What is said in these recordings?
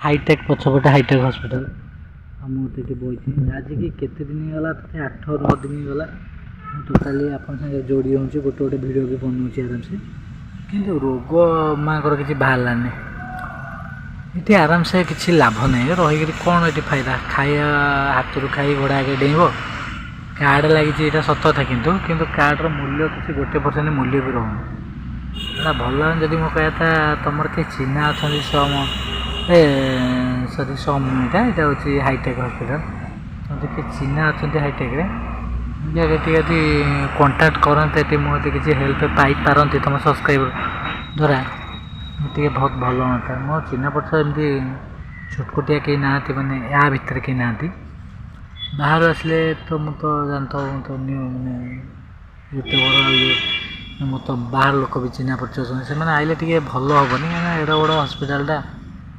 Hi tech ପଛପଟେ hi tech hospital. ଆଉ ମୁଁ ସେଠି ବଇଛି ଆଜିକି କେତେ ଦିନ ହେଇଗଲା, ତଥାପି 8-9 ଦିନ ହେଇଗଲା। ମୁଁ ଟୋଟାଲି ଆପଣଙ୍କ ସାଙ୍ଗେ ଯୋଡ଼ି ହେଉଛି, ଗୋଟେ ଗୋଟେ ଭିଡ଼ିଓ ବି ବନଉଛି ଆରାମସେ, କିନ୍ତୁ ରୋଗ ମାଆଙ୍କର କିଛି ବାହାରିଲାନି। ଏଠି ଆରାମସେ କିଛି ଲାଭ ନାହିଁ ରହିକିରି। କ'ଣ ଏଠି ଫାଇଦା? ଖାଇବା ହାତରୁ ଖାଇ ଘୋଡ଼ା ଆଗେ ଡେଇଁବ। କାର୍ଡ଼ ଲାଗିଛି, ଏଇଟା ସତ କଥା, କିନ୍ତୁ କିନ୍ତୁ କାର୍ଡ଼ର ମୂଲ୍ୟ କିଛି 1% ମୂଲ୍ୟ ବି ରହୁନି। ଏଇଟା ଭଲ। ଯଦି ମୁଁ କହିବା କଥା, ତୁମର କିଏ ଚିହ୍ନା ଅଛନ୍ତି ସମ ଏ ସରି, ସମ୍ ଏଇଟା ଏଇଟା ହେଉଛି ହାଇଟେକ୍ ହସ୍ପିଟାଲ। ଯଦି କିଏ ଚିହ୍ନା ଅଛନ୍ତି ହାଇଟେକ୍ରେ, ଟିକେ ଯଦି କଣ୍ଟାକ୍ଟ କରନ୍ତେ, ଏଠି ମୁଁ ଯଦି କିଛି ହେଲ୍ପ ପାଇପାରନ୍ତି ତୁମ ସବସ୍କ୍ରାଇବର ଦ୍ୱାରା, ଟିକେ ବହୁତ ଭଲ ହୁଅନ୍ତା। ମୋ ଚିହ୍ନା ପରିଚୟ ଏମିତି ଛୋଟକଟିଆ କେହି ନାହାନ୍ତି, ମାନେ ୟା ଭିତରେ କେହି ନାହାନ୍ତି। ବାହାରୁ ଆସିଲେ ତ ମୁଁ ତ ଜାଣିଥିବ, ମୁଁ ତ ନ୍ୟୁ ମାନେ ୟୁଟ୍ୟୁବର, ଆଉ ଇଏ ମୁଁ ତ ବାହାର ଲୋକ ବି ଚିହ୍ନା ପରିଚୟ ଅଛନ୍ତି। ସେମାନେ ଆଇଲେ ଟିକେ ଭଲ ହେବନି, କାହିଁକିନା ଏଡ଼େ ବଡ଼ ହସ୍ପିଟାଲଟା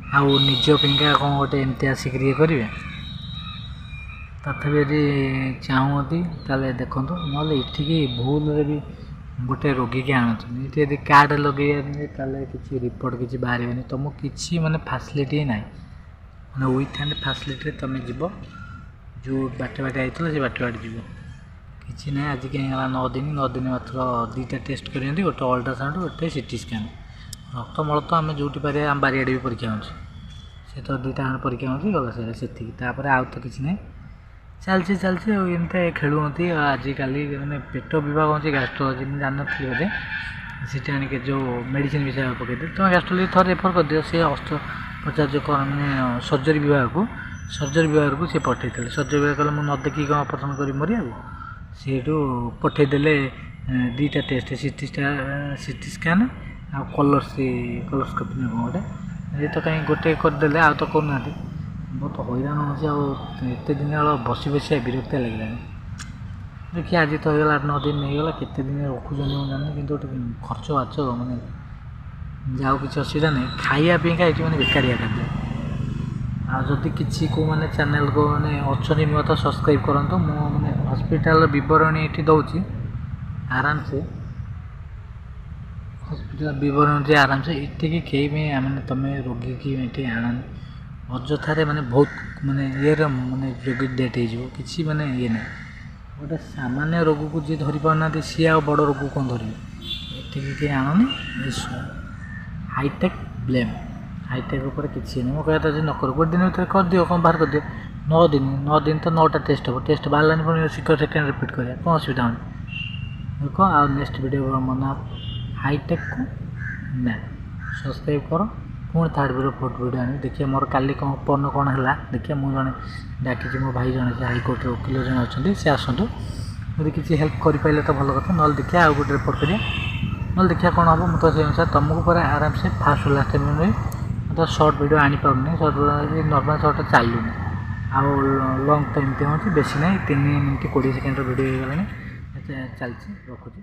ଆଉ ନିଜ ପାଇଁକା କ'ଣ ଗୋଟେ ଏମିତି ଆସିକିରି ଇଏ କରିବେ? ତଥାପି ଯଦି ଚାହୁଁଛନ୍ତି ତାହେଲେ ଦେଖନ୍ତୁ, ନହେଲେ ଏଠିକି ଭୁଲରେ ବି ଗୋଟେ ରୋଗୀକି ଆଣନ୍ତୁନି। ଏଠି ଯଦି କାର୍ଡ଼ ଲଗେଇବାନି, ତାହେଲେ କିଛି ରିପୋର୍ଟ କିଛି ବାହାରିବନି ତୁମକୁ, କିଛି ମାନେ ଫାସିଲିଟି ହିଁ ନାହିଁ। ମାନେ ୱିଥ୍ ଆଣ୍ଡ ଫାସିଲିଟିରେ ତୁମେ ଯିବ, ଯେଉଁ ବାଟେ ବାଟେ ଆଇଥିଲ ସେ ବାଟେ ବାଟେ ଯିବ, କିଛି ନାହିଁ। ଆଜିକି ହେଇଗଲା 9 ଦିନ। 9 ଦିନ ମାତ୍ର 2ଟା ଟେଷ୍ଟ କରିଛନ୍ତି, ଗୋଟେ ଅଲ୍ଟ୍ରାସାଉଣ୍ଡ, ଗୋଟେ ସିଟି ସ୍କାନ୍। ରକ୍ତ ମଳ ତ ଆମେ ଯେଉଁଠି ପାରିବା, ଆମ ବାରିଆଡ଼େ ବି ପରୀକ୍ଷା ହେଉଛି। ସେ ତ 2ଟା ଖଣ୍ଡେ ପରୀକ୍ଷା ହେଉଛି, ଗଲା ସେଇଟା ସେତିକି। ତାପରେ ଆଉ ତ କିଛି ନାହିଁ। ଚାଲିଛି ଚାଲିଛି ଆଉ ଏମିତି ଖେଳୁଛନ୍ତି। ଆଉ ଆଜିକାଲି ମାନେ ପେଟ ବିଭାଗ ହେଉଛି ଗ୍ୟାଷ୍ଟ୍ରୋଲୋଜି, ମୁଁ ଜାଣିନଥିଲି ବୋଧେ। ସେଠି ଆଣିକି ଯେଉଁ ମେଡ଼ିସିନ୍ ବିଷୟ ପକାଇଦେଲେ, ତୁମେ ଗ୍ୟାଷ୍ଟ୍ରୋଲୋଜି ଥରେ ରେଫର୍ କରିଦିଅ। ସେ ଅସ୍ତ୍ରୋପଚାର ଯେଉଁ କ'ଣ ମାନେ ସର୍ଜରୀ ବିଭାଗକୁ, ସର୍ଜରୀ ବିଭାଗକୁ ସେ ପଠାଇଥିଲେ। ସର୍ଜରୀ ବିଭାଗ କହିଲେ, ମୁଁ ନ ଦେଖିକି କ'ଣ ଅପରେସନ୍ କରି ମରିବାକୁ? ସେଇଠୁ ପଠାଇଦେଲେ 2ଟା ଟେଷ୍ଟ, ସିଟି ସ୍କାନ୍ ଆଉ କଲର୍ ସି କଲର୍ସ୍କୋପି ନା କ'ଣ ଗୋଟେ। ଏ ତ କାହିଁ ଗୋଟେ କରିଦେଲେ, ଆଉ ତ କରୁନାହାନ୍ତି। ବହୁତ ହଇରାଣ ହେଉଛି, ଆଉ ଏତେ ଦିନ ବେଳ ବସି ବସି ବିରକ୍ତିଆ ଲାଗିଲାଣି। ଦେଖିବା, ଆଜି ତ ହେଇଗଲା 8-9 ଦିନ ହେଇଗଲା, କେତେ ଦିନ ରଖୁଛନ୍ତି ମୁଁ ଜାଣିନି, କିନ୍ତୁ ଗୋଟେ ଖର୍ଚ୍ଚ ବାର୍ଚ୍ଚ ମାନେ ଯାଉ, କିଛି ଅସୁବିଧା ନାହିଁ। ଖାଇବା ପାଇଁକା ଏଠି ମାନେ ବେକାରିଆ ଖାଦ୍ୟ। ଆଉ ଯଦି କିଛି କେଉଁମାନେ ଚ୍ୟାନେଲ୍କୁ ମାନେ ଅଛନ୍ତି ନୂଆ, ତ ସବସ୍କ୍ରାଇବ୍ କରନ୍ତୁ। ମୁଁ ମାନେ ହସ୍ପିଟାଲର ବିବରଣୀ ଏଠି ଦେଉଛି ଆରାମସେ, ହସ୍ପିଟାଲ ବିବରଣୀ ଆରାମସେ। ଏଠିକି କେହି ବି ମାନେ ତୁମେ ରୋଗୀକି ଏଠି ଆଣନି ଅଯଥାରେ, ମାନେ ବହୁତ ମାନେ ଇଏର ମାନେ ରୋଗୀ ଡେଥ୍ ହେଇଯିବ। କିଛି ମାନେ ଇଏ ନାହିଁ। ଗୋଟେ ସାମାନ୍ୟ ରୋଗକୁ ଯିଏ ଧରି ପାରୁନାହାନ୍ତି, ସିଏ ଆଉ ବଡ଼ ରୋଗକୁ କ'ଣ ଧରିବେ? ଏଠିକି କେହି ଆଣନି। ହାଇଟେକ୍ ବ୍ଲେମ୍ ହାଇଟେକ୍ ଉପରେ କିଛି ନାହିଁ। ମୋ କହିବା କଥା, ଯଦି ନ କର, ଗୋଟେ ଦିନ ଭିତରେ କରିଦିଅ, କ'ଣ ବାହାର କରିଦିଅ। 9 ଦିନ, 9 ଦିନ ତ 9ଟା ଟେଷ୍ଟ ହେବ। ଟେଷ୍ଟ ବାହାରିଲାନି, ପୁଣି ସେକେଣ୍ଡ ରିପିଟ୍ କରିବା, କ'ଣ ଅସୁବିଧା ହେଉନି ଦେଖ। ଆଉ ନେକ୍ସଟ ଭିଡ଼ିଓ ମନା ହାଇଟେକ୍କୁ ନା ସବସ୍କ୍ରାଇବ୍ କର। ପୁଣି ଥାର୍ଡ଼ ଭିଡ଼ିଓ, ଫୋର୍ଥ ଭିଡ଼ିଓ ଆଣିବି। ଦେଖିବା ମୋର କାଲି କ'ଣ ପରଦିନ କ'ଣ ହେଲା ଦେଖିବା। ମୁଁ ଜଣେ ଡାକିଛି, ମୋ ଭାଇ ଜଣେ, ସେ ହାଇକୋର୍ଟରେ ଓକିଲ ଜଣେ ଅଛନ୍ତି, ସେ ଆସନ୍ତୁ। ଯଦି କିଛି ହେଲ୍ପ କରିପାରିଲେ ତ ଭଲ କଥା, ନହେଲେ ଦେଖିବା ଆଉ ଗୋଟେ ରିପୋର୍ଟ କରିବା, ନହେଲେ ଦେଖିବା କ'ଣ ହେବ। ମୁଁ ତ ସେଇ ଅନୁସାରେ ତୁମକୁ ପୁରା ଆରାମସେ ଫାଷ୍ଟରୁ ଲାଷ୍ଟ ଟାଇମ୍। ମୁଁ ତ ସର୍ଟ ଭିଡ଼ିଓ ଆଣିପାରୁନି, ସର୍ଟ ନର୍ମାଲ୍ ସର୍ଟ ଚାଲୁନି, ଆଉ ଲଙ୍ଗ୍ ତ ଏମିତି ହେଉଛି, ବେଶୀ ନାହିଁ, 3 ମିନିଟ୍ 20 ସେକେଣ୍ଡର ଭିଡ଼ିଓ ହେଇଗଲାଣି, ଚାଲିଛି। ରଖୁଛି।